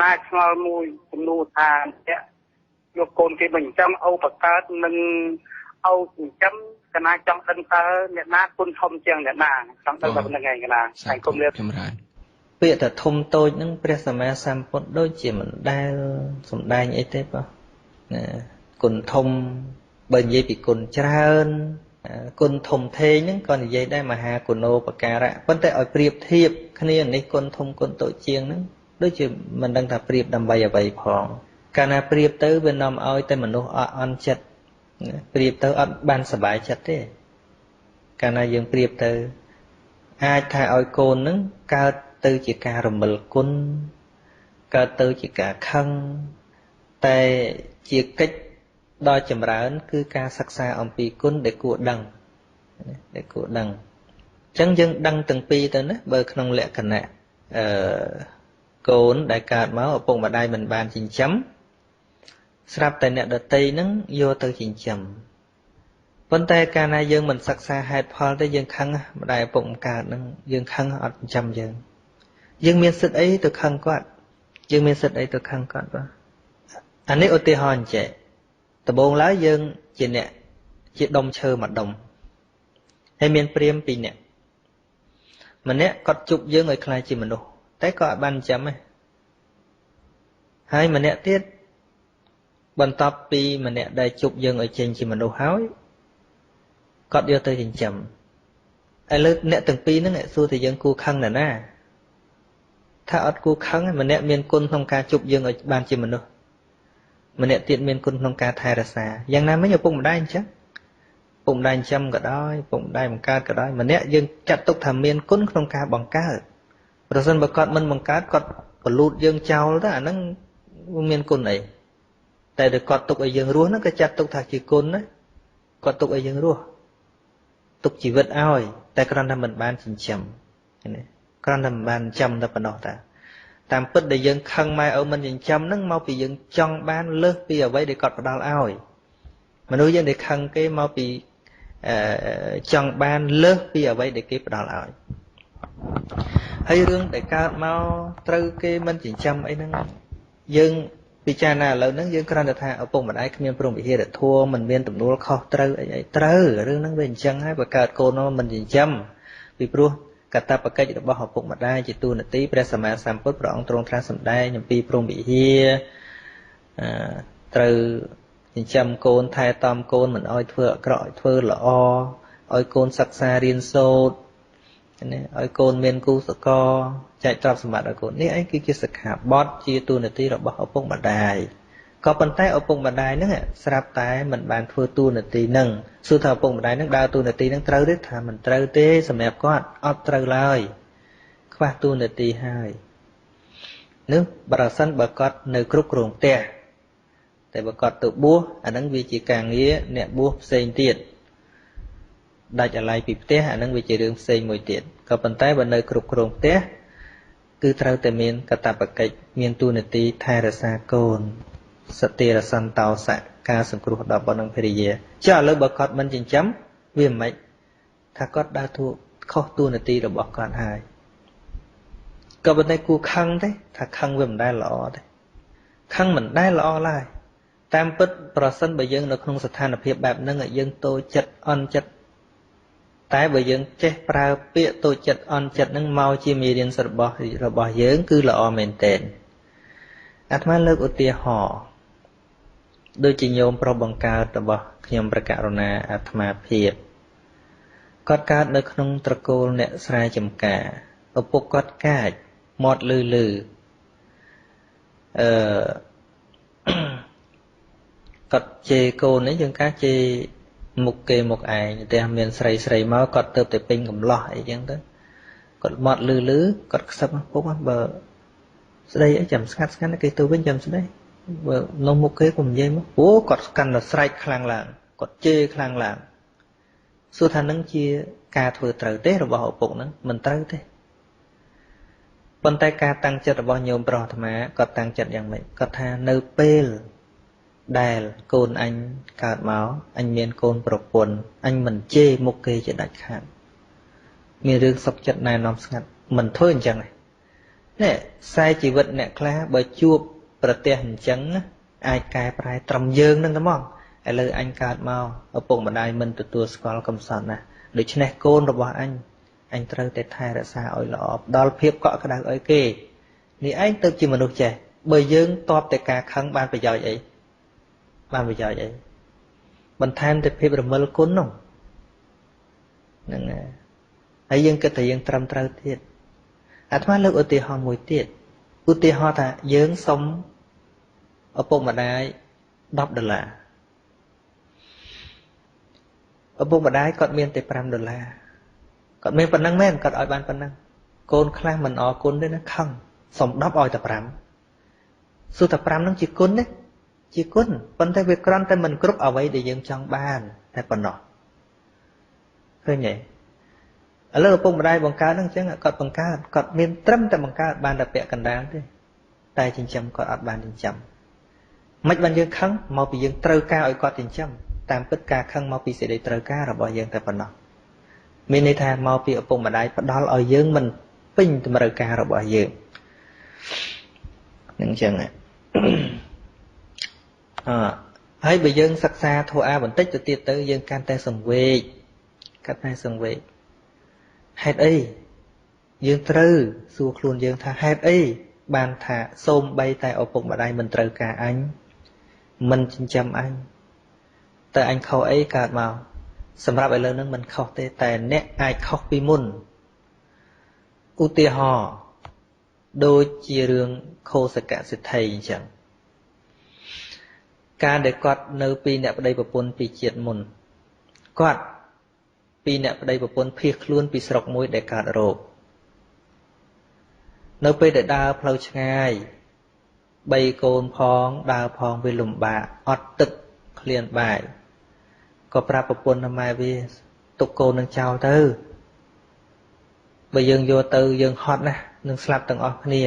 ណាឆ្ងល់មួយចំនួនថាអ្នកយកកូនគេមកចិញ្ចឹមឪបកើតនិងឪចិញ្ចឹមកណាចង់ដឹងតើអ្នកណាគុណធំជាងអ្នកណាចង់ដឹងតែប៉ុណ្្នឹងឯងកណាតែគុំលាចម្រើនពាក្យថាធំតូចហ្នឹងព្រះសម្មាសម្ពុទ្ធដូចជាមិនដែលសំដែងអីទេបងណាគុណធំបើនិយាយពីគុណច្រើនគុណធំធេងហ្នឹងក៏និយាយដែរមហាគុណោបការៈប៉ុន្តែឲ្យប្រៀបធៀបគ្នានេះគុណធំគុណតូចជាងហ្នឹងដូចជាមិនដឹងថាប្រៀបដើម្បីអ្វីផងកាលណាប្រៀបទៅវានាំឲ្យតែមនុស្សអន់ចិត្តប្រៀបទៅអត់បានសប្បាយចិត្តទេកាលណាយើងប្រៀបទៅអាចថាឲ្យកូនហ្នឹងកើតទៅជាការរមិលគុណកើតទៅជាការខឹងតែជាកិច្ចដ៏ចម្រើនគឺការសិក្សាអំពីគុណដែលគួរដឹងដែលគួរដឹងអញ្ចឹងយើងដឹងទាំងពីរទៅណាបើក្នុងលក្ខណៈកូនដែលកើតមកឪពុកម្ដាយមិនបានចិញ្ចឹមស្រាប់តែអ្នកដទៃហ្នឹងយកទៅចិញ្ចឹមប៉ុន្តែកាលណាយើងមិនសិក្សាហេតុផលទេយើងខឹងម្ដាយឪពុកមិនកើតហ្នឹងយើងខឹងអត់ចិញ្ចឹមយើងយើងមានសិទ្ធិអីទៅខឹងគាត់យើងមានសិទ្ធិអីទៅខឹងគាត់បាទអានេះឧទាហរណ៍អញ្ចេះដំបូងឡើយយើងជាអ្នកជាដុំឈើមួយដុំហើយមានព្រាមពីរនាក់ម្នាក់គាត់ជប់យើងឲ្យក្លាយជាមនុស្សតែក៏អត់បានចិញ្ចឹមទេហើយម្នាក់ទៀតបន្ទាប់ពីម្នាក់ដែលជប់យើងឲ្យចេញជាមនុស្សហើយគាត់យកទៅចិញ្ចឹមឥឡូវអ្នកទាំងពីរហ្នឹងសួរតែយើងគួរខឹងណាស់ណាថាអត់គួរខឹងម្នាក់មានគុណក្នុងការជប់យើងឲ្យបានជាមនុស្សម្នាក់ទៀតមានគុណក្នុងការថែរក្សាយ៉ាងណាមិញឪពុកម្ដាយអញ្ចឹងពុកម្ដាយចិញ្ចឹមក៏ដោយពុកម្ដាយបង្កើតក៏ដោយម្នាក់យើងចាត់ទុកថាមានគុណក្នុងការបង្កើតប្រសិនបើគាត់មិនបង្កើតគាត់បលូតយើងចោលទៅអាហ្នឹងមានគុណអីតែដល់គាត់ទុកឲ្យយើងរស់ហ្នឹងក៏ចាត់ទុកថាជាគុណណាគាត់ទុកឲ្យយើងរស់ទុកជីវិតឲ្យតែគ្រាន់តែមិនបានចិញ្ចឹមណាគ្រាន់តែមិនបានចិញ្ចឹមតែប៉ុណ្ណោះតាតាមពិតដែលយើងខឹងម៉ែឪមិនចិញ្ចឹមហ្នឹងមកពីយើងចង់បានលើសពីអ្វីដែលគាត់ផ្ដល់ឲ្យមនុស្សយើងដែលខឹងគេមកពីចង់បានលើសពីអ្វីដែលគេផ្ដល់ឲ្យហើយរឿងដែលកើតមកត្រូវគេមិនចិញ្ចឹមអីហ្នឹងយើងពិចារណាឥឡូវហ្នឹងយើងគ្រាន់តែថាឪពុកម្ដាយគ្មានព្រមវិហារធម៌មិនមានទំនួលខុសត្រូវអីអីត្រូវរឿងហ្នឹងវាអញ្ចឹងហើយបើកើតកូនមកមិនចិញ្ចឹមពីព្រោះកាតព្វកិច្ចរបស់ឪពុកម្ដាយជាតួនាទីព្រះសម្មាសម្ពុទ្ធព្រះអង្គទ្រង់ត្រាស់សម្ដែងអំពីព្រមវិហារត្រូវចិញ្ចឹមកូនថែទាំកូនមិនឲ្យធ្វើអាក្រក់ឲ្យធ្វើល្អឲ្យកូនសិក្សារៀនសូត្រណាឲ្យកូនមានគូសកលចែកទ្រព្យសម្បត្តិឲ្យកូននេះឯងគឺជាសិក្ខាបទជាតួនាទីរបស់ឪពុកម្ដាយក៏ប៉ុន្តែឪពុកម្ដាយហ្នឹងស្រាប់តែមិនបានធ្វើតួនាទីហ្នឹងសួរថាឪពុកម្ដាយហ្នឹងដើរតួនាទីហ្នឹងត្រូវទេថាមិនត្រូវទេសម្រាប់គាត់អត់ត្រូវឡើយខ្វះតួនាទីហើយនោះប្រសិនបើគាត់នៅគ្រប់គ្រងផ្ទះតែបើគាត់ទៅបួសអាហ្នឹងវាជាការងារអ្នកបួសផ្សេងទៀតដាច់អាល័យពីផ្ទះអាហ្នឹងវាជារឿងផ្សេងមួយទៀតក៏ប៉ុន្តែបើនៅគ្រប់គ្រងផ្ទះគឺត្រូវតែមានកាតព្វកិច្ចមានតួនាទីថែរក្សាកូនសតិរសន្តោសៈការសង្គ្រោះដល់បុត្រនិងភរិយាចុះឥឡូវបើគាត់មិនចិញ្ចឹមវាមិនថាគាត់ដើរធ្វើខុសតួនាទីរបស់គាត់ហើយក៏ប៉ុន្តែគួរខឹងទេថាខឹងវាមិនដែលល្អទេខឹងមិនដែលល្អឡើយតាមពិតប្រសិនបើយើងនៅក្នុងស្ថានភាពបែបហ្នឹងយើងតូចចិត្តអន់ចិត្តតែបើយើងចេះប្រើពាក្យតូចចិត្តអន់ចិត្តហ្នឹងមកជាមេរៀនរបស់យើងគឺល្អមែនទែនអាត្មាលើកឧទាហរណ៍ដូចជាញោមប្រុសបង្កើតរបស់ខ្ញុំប្រកាសណាអាត្មាភាពគាត់កើតនៅក្នុងត្រកូលអ្នកស្រែចម្ការឪពុកគាត់កាចមាត់លឺលឺគាត់ជេរកូននេះយើងកាជេរមុខគេមុខឯងតែមានស្រីស្រីមកគាត់ទៅតែពេញកំឡោះអីចឹងទៅគាត់មាត់លឺលឺគាត់ខ្សឹបពុកបើស្ដីអីចាំស្ងាត់ស្ងាត់គេទៅវិញចាំស្ដីបើនៅមុខគេកុំនិយាយមកអូគាត់កាន់តែស្រែកខ្លាំងឡើងគាត់ជេរខ្លាំងឡើងសួរថានឹងជាការធ្វើត្រូវទេរបស់ឪពុកហ្នឹងមិនត្រូវទេប៉ុន្តែការតាំងចិត្តរបស់ញោមប្រុសអាត្មាគាត់តាំងចិត្តយ៉ាងម៉េចគាត់ថានៅពេលដែលកូនអញកើតមកអញមានកូនប្រពន្ធអញមិនជេរមុខគេជាដាច់ខាតមានរឿងសុខចិត្តណែនាំស្ងាត់មិនធ្វើអញ្ចឹងទេ នេះខ្សែជីវិតអ្នកខ្លះបើជួបប្រទះអញ្ចឹងអាចកែប្រែត្រឹមយើងនឹងតែមកឥឡូវអញកើតមកឪពុកម្ដាយមិនទទួលស្គាល់កំសត់ណាស់ដូច្នេះកូនរបស់អញអញត្រូវតែថែរក្សាឲ្យល្អផ្ដល់ភាពកក់ក្ដៅឲ្យគេនេះឯងទៅជាមនុស្សចេះបើយើងតបតែការខឹងបានប្រយោជន៍អីបានប្រយោជន៍អីបន្ថែមតែភាពរមិលគុណនោះហ្នឹងហើយយើងគិតថាយើងត្រឹមត្រូវទៀតអាត្មាលើកឧទាហរណ៍មួយទៀតឧទាហរណ៍ថាយើងសុំឪពុកម្ដាយ10ដុល្លារឪពុកម្ដាយគាត់មានតែ5ដុល្លារគាត់មានប៉ុណ្ណឹងមែនគាត់ឲ្យបានប៉ុណ្ណឹងកូនខ្លះមិនអរគុណទេណាខឹងសុំ10ឲ្យតែ5សួរតែ5ហ្នឹងជាគុណទេជាគុណប៉ុន្តែវាគ្រាន់តែមិនគ្រប់អ្វីដែលយើងចង់បានតែប៉ុណ្ណោះឃើញទេឥឡូវឪពុកម្ដាយបង្កើតហ្នឹងអញ្ចឹងគាត់បង្កើតគាត់មានត្រឹមតែបង្កើតបានតែពាក់កណ្ដាលទេតែចិញ្ចឹមគាត់អត់បានចិញ្ចឹមមិនបានយើងខឹងមកពីយើងត្រូវការឲ្យគាត់ចិញ្ចឹមតាមពិតការខឹងមកពីសេចក្តីត្រូវការរបស់យើងតែប៉ុណ្ណោះមានន័យថាមកពីឪពុកម្ដាយផ្ដល់ឲ្យយើងមិនពេញតម្រូវការរបស់យើងនឹងអញ្ចឹងអហើយបើយើងសិក្សាធម៌អាបន្តិចទៅទៀតទៅយើងកាន់តែសង្វេគកាន់តែសង្វេគហេតុអីយើងត្រូវសួរខ្លួនយើងថាហេតុអីបានថាសូម្បីតែឪពុកម្ដាយមិនត្រូវការអញមិនចិញ្ចឹមអញតើអញខុសអីកើតមកសម្រាប់ឥឡូវហ្នឹងមិនខុសទេតែអ្នកអាចខុសពីមុនឧទាហរណ៍ដូចជារឿងខោសកសិទ្ធិអញ្ចឹងការដែលគាត់នៅពីអ្នកប្តីប្រពន្ធពីជាតិមុនគាត់ពីអ្នកប្តីប្រពន្ធភៀសខ្លួនពីស្រុកមួយដែលកើតរោគនៅពេលដែលដើរផ្លូវឆ្ងាយ3កូនផងដើរផងវាលំបាកអត់ទឹកឃ្លានបាយក៏ប្រាប់ប្រពន្ធថាម៉ែវាទុកកូននឹងចោលទៅបើយើងយកទៅយើងហត់ណាស់នឹងស្លាប់ទាំងអស់គ្នា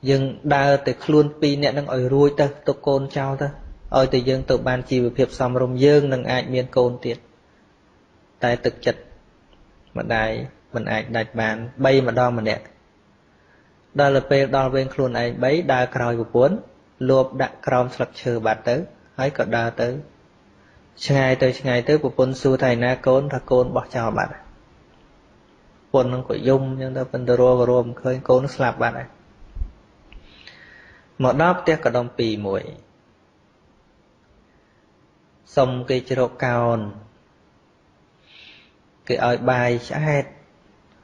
យើងដើរតែខ្លួនពីរអ្នកនឹងឲ្យរួចទៅទុកកូនចោលទៅឲ្យតែយើងទៅបានជីវភាពសមរម្យយើងនឹងអាចមានកូនទៀតតែទឹកចិត្តម្ដាយមិនអាចដាច់បាន3ម្ដងម្នាក់ដល់ទៅពេលដល់វេនខ្លួនឯង3ដើរក្រោយប្រពន្ធលួបដាក់ក្រោមស្លឹកឈើបាត់ទៅហើយក៏ដើរទៅឆ្ងាយទៅឆ្ងាយទៅប្រពន្ធសួរថាឯណាកូនថាកូនបោះចោលបាត់ប្រពន្ធនឹងក៏យំអញ្ចឹងទៅប៉ុន្តែរកមិនឃើញកូនស្លាប់បាត់ហើយមកដល់ផ្ទះកដុំពីរមួយសុំគេជ្រកកោនគេឲ្យបាយឆ្អែត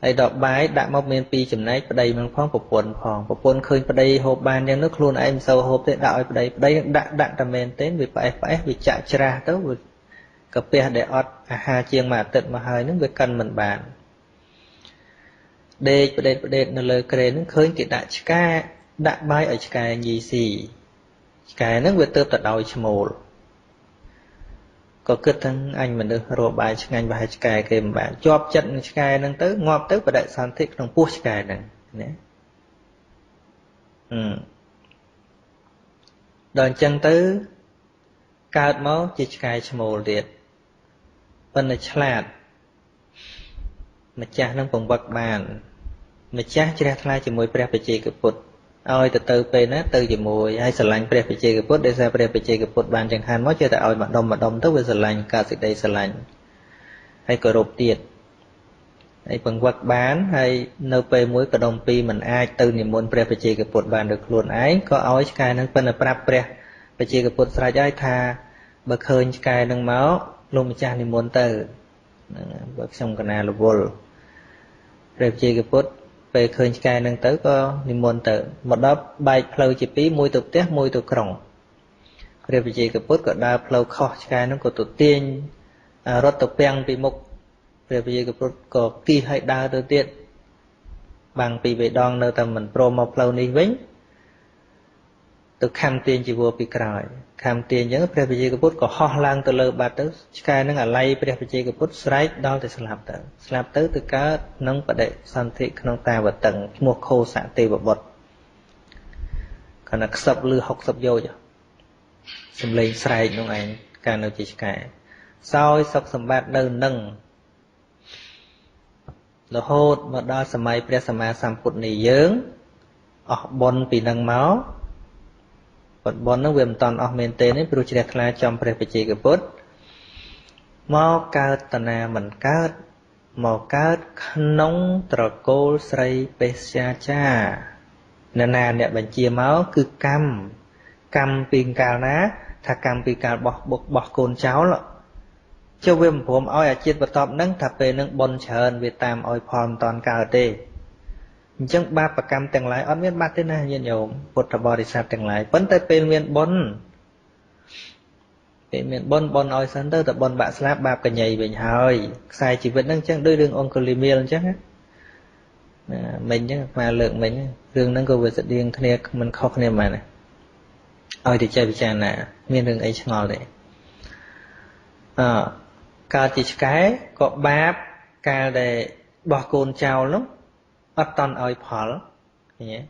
ហើយដល់បាយដាក់មកមានពីរចំណែកប្តីនឹងផងប្រពន្ធផងប្រពន្ធឃើញប្តីហូបបានយ៉ាងនោះខ្លួនឯងមិនសូវហូបទេដាក់ឲ្យប្តីប្តីដាក់ដាក់តែមែនទេវាផ្អេសផ្អេសវាចាក់ច្រាស់ទៅវាកាពះដែលអត់អាហារជាងមួយអាទិត្យមកហើយនឹងវាកិនមិនបានដេកប្តេតប្តេតនៅលើគ្រែនឹងឃើញគេដាក់ឆ្កែដាក់បាយឲ្យឆ្កែញីស៊ីឆ្កែនឹងវាទៅតែដោយឈ្មោលក៏គិតថាអញមនុស្សរកបាយឆ្ងាញ់ប្រហែលឆ្កែគេមិនបានជាប់ចិត្តនឹងឆ្កែហ្នឹងទៅងាប់ទៅបដិសន្ធិក្នុងពោះឆ្កែហ្នឹងណាដល់អញ្ចឹងទៅកើតមកជាឆ្កែឈ្មោលទៀតប៉ុន្តែឆ្លាតម្ចាស់នឹងបង្វឹកបានម្ចាស់ជ្រះថ្លាជាមួយព្រះបច្ចេកពុទ្ធឲ្យទៅទៅពេលណាទៅជាមួយហើយស្រឡាញ់ព្រះបច្ចេកពុទ្ធដោយសារព្រះបច្ចេកពុទ្ធបានចង្ហាន់មកចេះតែឲ្យម្ដុំម្ដុំទៅវាស្រឡាញ់កើតសេចក្តីស្រឡាញ់ហើយគោរពទៀតហើយបង្វឹកបានហើយនៅពេលមួយកដុំពីរមិនអាចទៅនិមន្តព្រះបច្ចេកពុទ្ធបានដោយខ្លួនឯងក៏ឲ្យឆ្កែនឹងប៉ុន្តែប្រាប់ព្រះបច្ចេកពុទ្ធស្រេចហើយថាបើឃើញឆ្កែនឹងមកលោកម្ចាស់និមន្តទៅហ្នឹងបើខ្ញុំកណារវល់ព្រះបច្ចេកពុទ្ធពេលឃើញឆ្កែនឹងទៅក៏និមន្តទៅមកដល់បែកផ្លូវជាពីរមួយទៅផ្ទះមួយទៅក្រុងព្រះវិជ័យកពុទ្ធក៏ដើរផ្លូវខុសឆ្កែនឹងក៏ទៅទាញរត់ទៅពាំងពីមុខព្រះវិជ័យកពុទ្ធក៏គិះឲ្យដើរទៅទៀតបាំងពីបេដងនៅតែមិនព្រមមកផ្លូវនេះវិញទៅខំទាញជីវរពីក្រោយខំទាញអញ្ចឹងព្រះវិជ័យកពុទ្ធក៏ហោះឡើងទៅលើបាត់ទៅឆ្កែនឹងអាល័យព្រះវិជ័យកពុទ្ធស្រែកដល់តែស្លាប់ទៅស្លាប់ទៅទៅកើតក្នុងបដិសន្ធិក្នុងតាវតឹងឈ្មោះខោសទេវបុត្រខណៈខ្សឹបឬ60យោជសំលេងស្រែកនោះឯងកាលនៅជាឆ្កែសោយសុខសម្បត្តិនៅនឹង រហូតមកដល់សម័យព្រះសម្មាសម្ពុទ្ធនេះយើងអស់បុណ្យពីនឹងមកបុណ្យហ្នឹងវាមិនតាន់អស់មែនទេនេះព្រោះជ្រះថ្លាចំព្រះបច្ចេកពុទ្ធមកកើតតនាមិនកើតមកកើតក្នុងត្រកូលស្រីពេស្យាចារអ្នកណាអ្នកបញ្ជាមកគឺកម្មកម្មពីកាលណាថាកម្មពីកាលបោះបុកបោះកូនចោលចុះវាមិនព្រមឲ្យអាជាតិបន្ទាប់ហ្នឹងថាពេលហ្នឹងបុណ្យច្រើនវាតាមឲ្យផលមិនតាន់កើតទេអញ្ចឹងបាបកម្មទាំងឡាយអត់មានបាត់ទេណាញាតិញោមពុទ្ធបរិស័ទទាំងឡាយប៉ុន្តែពេលមានបុណ្យពេលមានបុណ្យបុណ្យឲ្យសិនទៅតែបុណ្យបាក់ស្លាប់បាបកញ្ញៃវិញហើយខ្សែជីវិតហ្នឹងអញ្ចឹងដូចរឿងអង្គលីមៀលអញ្ចឹងណាមិញអញ្ចឹងអាលើកមិញរឿងហ្នឹងក៏វាស្តៀងគ្នាមិនខុសគ្នាហ្មងណាឲ្យតែចេះពិចារណាមានរឿងអីឆ្ងល់ទេអកើតជាឆ្កែក៏បាបកាលដែលបោះកូនចោលនោះអត់តន់ឲ្យផលឃើញទេ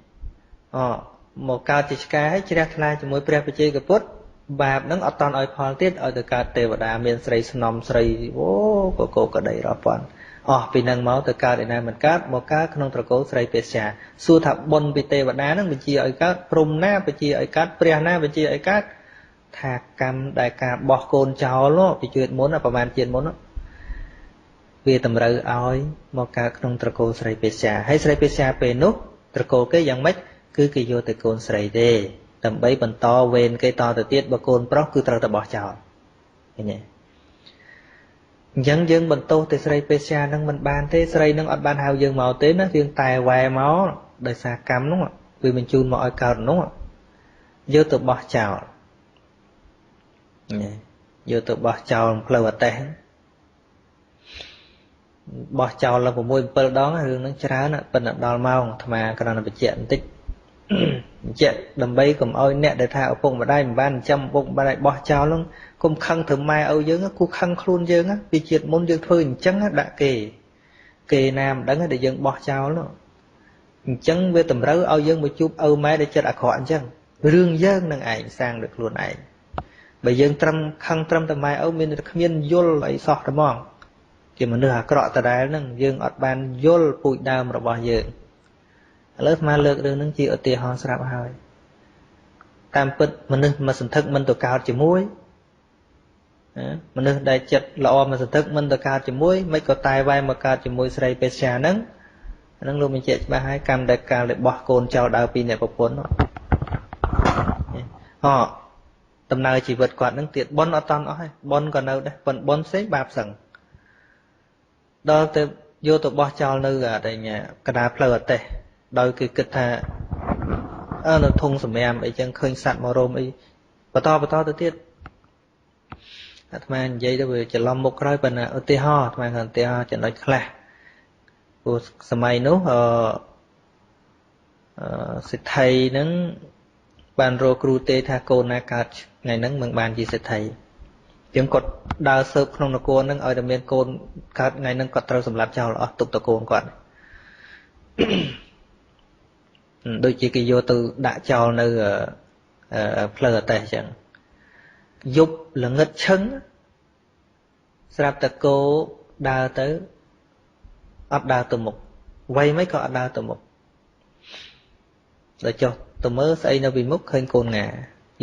អមកកើតជាឆ្កែហើយជ្រះថ្លាជាមួយព្រះបច្ចេកពុទ្ធបាបហ្នឹងអត់តន់ឲ្យផលទៀតឲ្យទៅកើតទេវតាមានស្រីស្នំស្រីអូកកកដីរាប់ពាន់អស់ពីហ្នឹងមកទៅកើតឯណាមិនកើតមកកើតក្នុងត្រកូលស្រីពេស្យាសួរថាបុណ្យពីទេវតាហ្នឹងបញ្ជាឲ្យកើតព្រំណាបញ្ជាឲ្យកើតព្រះណាបញ្ជាឲ្យកើតថាកម្មដែលការបោះកូនចោលពីជាតិមុនប្រហែលជាតិមុនវាតម្រូវឲ្យមកកើតក្នុងត្រកូលស្រីពេស្យាហើយស្រីពេស្យាពេលនោះត្រកូលគេយ៉ាងម៉េចគឺគេយកតែកូនស្រីទេដើម្បីបន្តវេនគេតទៅទៀតបើកូនប្រុសគឺត្រូវតែបោះចោលឃើញទេអញ្ចឹងយើងបន្ទោសតែស្រីពេស្យានឹងមិនបានទេស្រីនឹងអត់បានហៅយើងមកទេណាយើងតែវ៉ែមកដោយសារកម្មនោះវាបញ្ជូនមកឲ្យកើតនោះយកទៅបោះចោលយកទៅបោះចោលផ្លូវអតេះបោះចោលឡើង6 7ដងរឿងហ្នឹងច្រើនប៉ុន្តែដល់ម៉ោងអាត្មាគ្រាន់តែបញ្ជាក់បន្តិចបញ្ជាក់ដើម្បីកុំឲ្យអ្នកដែលថាឪពុកម្ដាយមិនបានចិញ្ចឹមឪពុកម្ដាយបោះចោលហ្នឹងកុំខឹងធ្វើម៉ែឪយើងគូខឹងខ្លួនយើងពីជាតិមុនយើងធ្វើអញ្ចឹងដាក់គេគេណាមិនដឹងដែលយើងបោះចោលនោះអញ្ចឹងវាតម្រូវឲ្យយើងមកជួបឪម៉ែដែលចិត្តអាក្រក់អញ្ចឹងរឿងយើងនឹងឯងសាងដោយខ្លួនឯងបើយើងត្រឹមខឹងត្រឹមតែម៉ែឪមានគ្មានយល់អីសោះតែហ្មងជាមនុស្សអាក្រក់ដដែលហ្នឹងយើងអត់បានយល់ពូជដើមរបស់យើងឥឡូវអាត្មាលើករឿងហ្នឹងជាឧទាហរណ៍ស្រាប់ហើយតាមពិតមនុស្សមួយសន្ធឹកមិនទៅកើតជាមួយមនុស្សដែលចិត្តល្អមួយសន្ធឹកមិនទៅកើតជាមួយមិនក៏តែវ៉ែមកកើតជាមួយស្រីពេស្យាហ្នឹងហ្នឹងលោកបញ្ជាក់ច្បាស់ហើយកម្មដែលកាលដែលបោះកូនចោលដើរពីអ្នកប្រពន្ធអដំណើរជីវិតគាត់ហ្នឹងទៀតបុណ្យអត់តន់អស់ហើយបុណ្យក៏នៅដែរប៉ុន្តែបុណ្យផ្សេងបាបសឹងដល់ទៅយកទៅបោះចោលនៅកណ្ដាលផ្លូវអតេះដោយគេគិតថានៅធុងសម្រាមអីចឹងឃើញសត្វមករោមអីបន្តបន្តទៅទៀតអាត្មានិយាយទៅវាច្រឡំមុខក្រោយប៉ុន្តែឧទាហរណ៍អាត្មាគាត់ឧទាហរណ៍ចំណុចខ្លះព្រោះសម័យនោះសេដ្ឋីហ្នឹងបានរកគ្រូទេថាកូនណាកើតថ្ងៃហ្នឹងមិនបានជាសេដ្ឋីជាងគាត់ដើរស៊ើបក្នុងនគរហ្នឹងឲ្យតែមានកូនកើតថ្ងៃហ្នឹងគាត់ត្រូវសម្លាប់ចោលអស់ទុកតកូនគាត់ដូចជាគេយកទៅដាក់ចោលនៅផ្លូវអតេះអញ្ចឹងយប់ល្ងឹតឈឹងស្រាប់តែគោដើរទៅអត់ដើរទៅមុខវៃមិនក៏អត់ដើរទៅមុខដល់ចុះទៅមើលស្អីនៅពីមុខឃើញកូនងា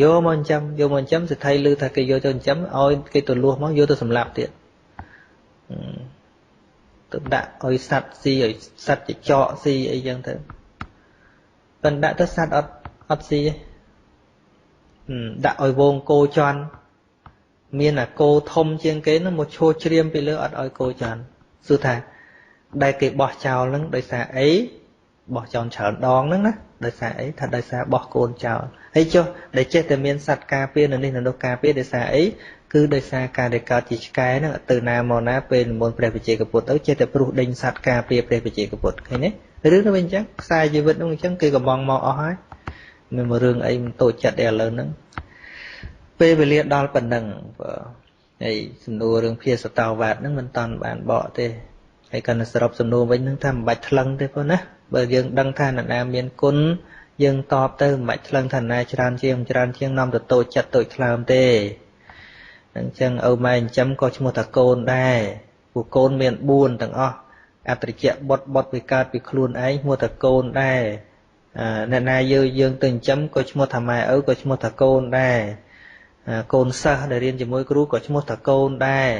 យកមកចិញ្ចឹមយកមកចិញ្ចឹមសេដ្ឋីឮថាគេយកទៅចិញ្ចឹមឲ្យគេទៅលួសមកយកទៅសម្លាប់ទៀតទៅដាក់ឲ្យសត្វស៊ីឲ្យសត្វចចកស៊ីអីចឹងទៅប៉ុន្តែដាក់ទៅសត្វអត់ស៊ីទេដាក់ឲ្យវងគោជន់មានអាគោធំជាងគេនោះមកឈោជ្រាមពីលើអត់ឲ្យគោជន់សួរថាដែលគេបោះចោលហ្នឹងដោយសារអីបោះចោលច្រើនដងហ្នឹងណាដោយសារអីថាដោយសារបោះកូនចោលហើយចុះដែលចេះតែមានសត្វការពារនៅនេះនៅនោះការពារដោយសារអីគឺដោយសារការដែលកើតជាឆ្កែហ្នឹងទៅណាមកណាពេលនិមន្តព្រះបច្ចេកពុទ្ធទៅចេះតែព្រុសដេញសត្វការពារព្រះបច្ចេកពុទ្ធឃើញទេរឿងនោះវិញអញ្ចឹងខ្សែជីវិតនោះអញ្ចឹងគេកំងមកអស់ហើយមានមួយរឿងអីមិនតូចចិត្តទេឥឡូវហ្នឹងពេលវេលាដល់ប៉ុណ្ណឹងហើយសំណួររឿងភាសតោវាទហ្នឹងមិនតាន់បានបកទេហើយកាន់តែសរុបសំណួរវិញហ្នឹងថាមិនបាច់ថ្លឹងទេបងណាបើយើងដឹងថាអ្នកណាមានគុណយើងតបទៅមិនបាច់ថ្លឹងថាណាច្រើនជាងច្រើនជាងនាំទៅតូចចិត្តតូចថ្លើមទេអញ្ចឹងឪម៉ែចិញ្ចឹមក៏ឈ្មោះថាកូនដែរព្រោះកូនមាន4ទាំងអស់ អត្រជាបុតបុតវាកើតពីខ្លួនឯងឈ្មោះថាកូនដែរអ្នកណាយើងយើងទៅចិញ្ចឹមក៏ឈ្មោះថាម៉ែឪក៏ឈ្មោះថាកូនដែរកូនសិស្សដែលរៀនជាមួយគ្រូក៏ឈ្មោះថាកូនដែរ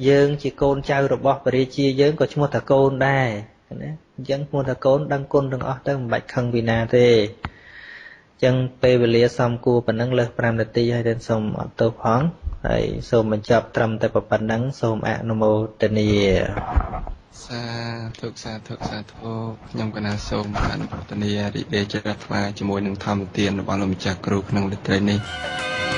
យើងជាកូនចៅរបស់ព្រះរាជាយើងក៏ឈ្មោះថាកូនដែរណាអញ្ចឹងឈ្មោះថាកូនដឹងគុណទាំងអស់ទៅមិនបាច់ខឹងពីណាទេអញ្ចឹងពេលវេលាសំគួរប៉ុណ្ណឹងលើស5នាទីហើយដល់សូមអត់ទោសផងហើយសូមបញ្ចប់ត្រឹមតែប៉ុណ្ណឹងសូមអនុមោទនាសាធុសាធុសាធុខ្ញុំកណាសូមអនុមោទនារីករាយជ្រះថ្លាជាមួយនឹងធម្មទានរបស់លោកម្ចាស់គ្រូក្នុងរាត្រីនេះ។